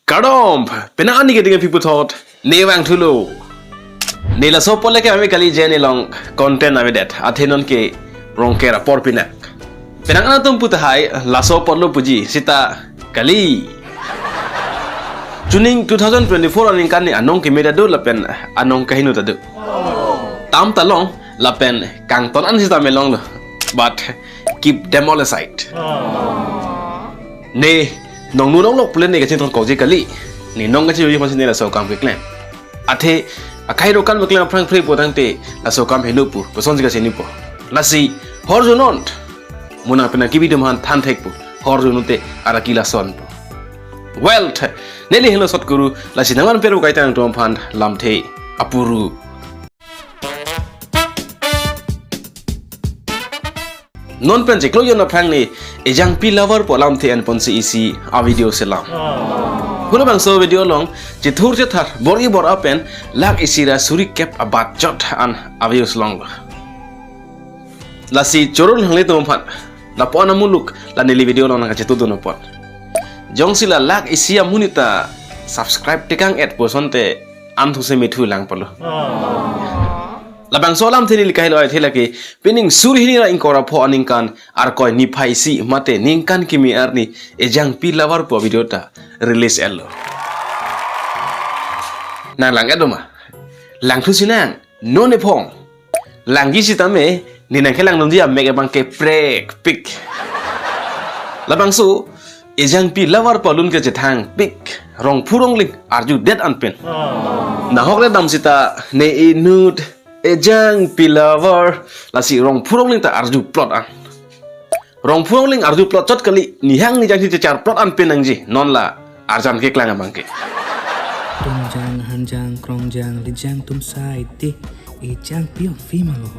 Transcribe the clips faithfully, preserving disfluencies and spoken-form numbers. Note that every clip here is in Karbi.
Kardom, penang an neli keding pi puthot, ne vangthulo. Ne laso apot le ke ame kali je ne along content avedet, athe non ke Rongker apor pinak. Penang an atum pu tahai, laso apotlo puji, sita kali. Chuning two thousand twenty-four aningkan ne anong keme ta do lapen anong kaheno ta do. Tam ta long, lapen kangton an sita me longlo. But keep them all aside. Ne nongnu nonglok pu le ne kachingthon kokji kali. Ne nong kachijoji aphansi ne laso akam keklem. Athe akai dokan keklem aphrang phre pu tangte laso akam heno pu, puson si kachinipo. Lasi horjunon. Mo nangpinang kebi atum aphan than thek pu. Horjunon te araki lasonpo. Well, neli henlo Sot Kuru, lasi nangvan per bu kaita nangtum aphan lamthe apuru. Non pen chiklo jon aphrang ne Ejangpi Lover pu alamthe enponsi isi a-video selam. Halabangso video along chithur chithar bor-i bor-a pen lakh isi ra suri kep abat chot an a-views longlo. Lasi choro nanglitum aphan, lapu-an amuluk la neli video along nangkachetudun apot. Jongsi la lakh isi amonit ta subscribe tekang-et pusonte anthuse mithu lang pulo. Labangso alamthe neli kahelo athe lake pining suri hini ra ingkoi ra pho aningkan Arkoi niphai isi mate ningkan kimi arni Ejangpi Lover pu video ta release etlo. Nang lang-et doma? Langthu sinang, non ephong. Langji sitame, ne nangkelangdunji amek abang ke prekpik. Labangso, Ejangpi Lover pu alun kechethangpik, rongphu rongling arjudet anpen. Nahok le dam sita ne inut, Ejangpi Lover, lasi rongphu rongling ta arjuplot an. Rongphu rongling arjuplot chot kali, nihang nijang si chechar plot anpen nangji, non la arjan keklang abang ke. Tungjang, hanjang, krongjang, lijang tum sai ti, ejang piong fi malo.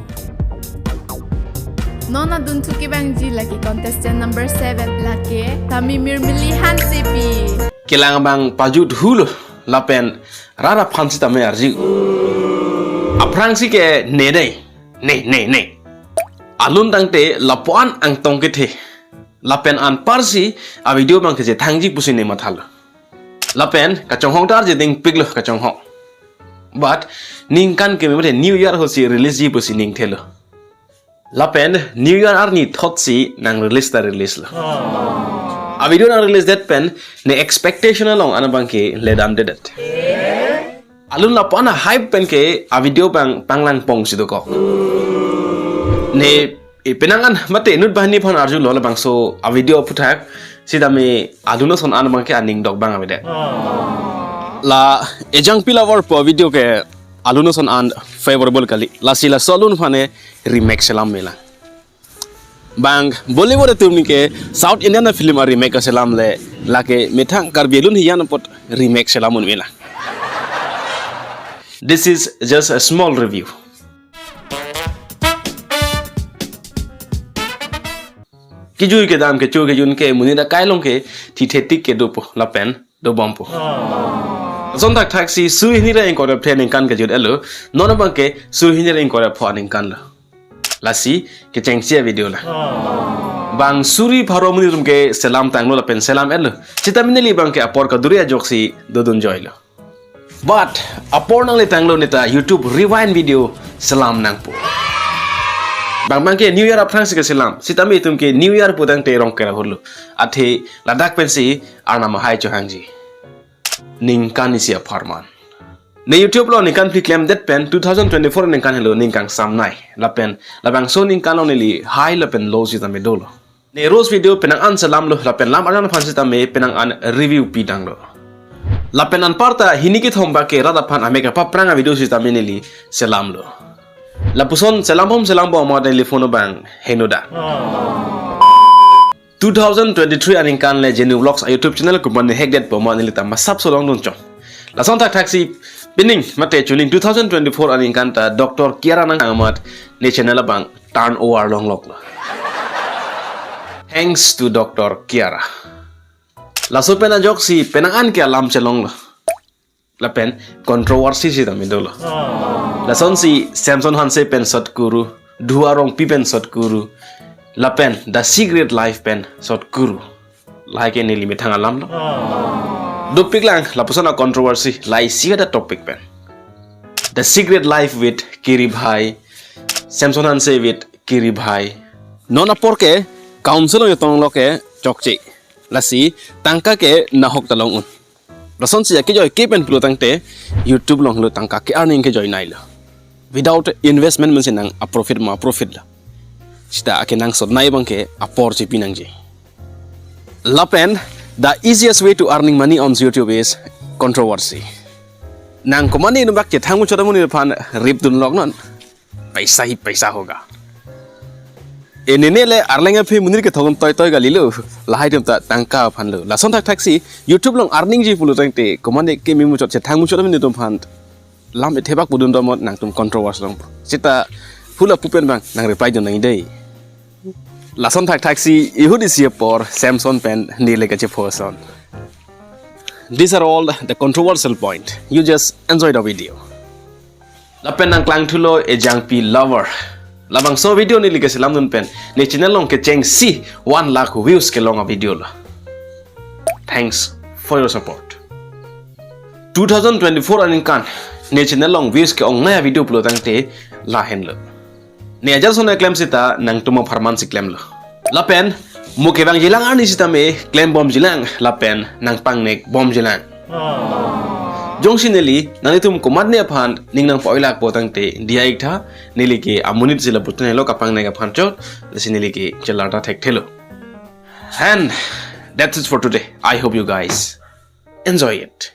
Non adunthu kevangji lake contestant number seven lake Tami Mirmili Hansepi. Kelang abang pajut hulo lapen rat aphan sitame arju. Aphrangsi ke ne dei. Ne, ne, ne. Alun tangte lapu-an angtong kethe. Lapen anparsi a-video abang kechethangji pusi ne mathalo. Lapen kachonghong ta arje dingpiklo kachonghong. But ningkan keme mate New Year ahutsi release ji pusi ningthelo. Lapen New Year arni thotsi nang release ta release lo. A-video nang release det pen ne expectation along an abang ke ledamdedet. Alun lapu-an a-hype pen ke a-video abang panglangpong si dokok. Ne, eh, penang an mate inut banghini aphan arjulo labangso a-video aphuthak sitame alun ason an abang ke aning dok abang avedet. La Ejangpi Lover pu video ke alun ason an favorable kali. Lasi laso alun aphan ne remake selam melang. Bang Bollywood atum nike South Indian a-film a-remake kaselam le lake methang Karbi alun hiyan apot remake selam un melang. This is just a small review. Kejui kedam kecho kejun ke monit akai along ke thithe tik ke dopo lapen dobompo. Lason thakthaksi suri hini ra ingkoi ra phre aningkan kejut etlo, non abang ke suri hini ra ingkoi ra pho aningkan lo. Lasi kechengsi a-video la. Bang suri pharo amonit atum ke selam tanglo lapen selam etlo. Sitame neli abang ke apor kaduri ajoksi dodun joilo. But apor nangletanglo neta YouTube Rewind video selam nangpo. Bang bang ke New Year aphrangsi keselam. Sitame itum ke New Year pu tangte Rongker ahut lo. Athe ladak pensi Arnam ahai chohangji. Ningkan isi apharman. Ne YouTube along ningkan phli klemdet pen two thousand twenty-four ningkan helo ningkan samnai. Lapen labangso ningkan along neli high lapen low sitame dolo. Ne roast video penang an selamlo lapen lam arjan aphan sitame penang an review pidanglo. Lapen anparta hini kethom ba ke rat aphan amek apaprang a-video sitame neli selamlo. Lapuson selambom selambom amat neli phone abang henoda. Two thousand twenty-three aningkan le Genu Vlogs a-YouTube channel kuman ne hack detpo amat neli ta masap solong dun chong. Lason thakthaksi pining mate chuning two thousand twenty-four aningkan ta Doctor Kiara nang amat ne channel abang turnover longloklo. Thanks to Doctor Kiara. Laso pen ajoksi penang an ke alam chelonglo. Lapen controversy sitame dolo. Lasonsi Samson Hanse pen Sot Kuru, Dhua Rongpi pen Sot Kuru, lapen The Secret Life pen Sot Kuru. Lahai ke neli methang alamlo. Dopik lang lapuson a controversy, la isi ada topic pen. The Secret Life with Kiri Bhai, Samson Hanse with Kiri Bhai. Non apor ke council along jotong lo ke chokche. Lasi tangka ke nahok ta long un. Lasonsi akejoi ke pen pulo tangte YouTube along lo tangka ke earning kejoi nai lo. Without investment mensi nang a profit ma profit lo. Sita akenangsot nai abang ke apor chepi nangji. Lapen, the easiest way to earning money on YouTube is controversy. Nang komatne inut bak chethang muchot amonit aphan rip dun lok non. Paisa hi paisa hoga. Enine le arleng aphi monit kethom toi toi kalilo. Lahai atum ta tangka aphan lo. Lason thakthak si YouTube along earning ji pulo tangte komatne kimi muchot chethang muchot amonit atum aphan lam ethebak pudun domot nangtum controversy long. Sita hula pupen bang nang reply dun nang dei. Lason thakthak si ihut isi apor Samson pen neli kachephoson. These are all the controversial point. You just enjoy the video. Lapen nang klangthulo Ejangpi Lover. Labangso video neli keselam dun pen ne channel along kechengsi one lakh views kelong a video lo. Thanks for your support. Two thousand twenty-four aningkan ne channel along views ke-ong nai a video pulo tangte lahenlo. Ne ajar son keklem sita nangtum apharman si klemlo. Lapen mo kevang jilang arni sitame klem bom jilang lapen nang pangnek bom jilang. Jongsi neli nanglitum komatne aphan ning nang pa-oi lak po tangte diya ik tha, neli ke amonit si laputan lo kapangnek aphan chot, lasi neli ke chelar ta thekthelo. And that's it for today. I hope you guys enjoy it.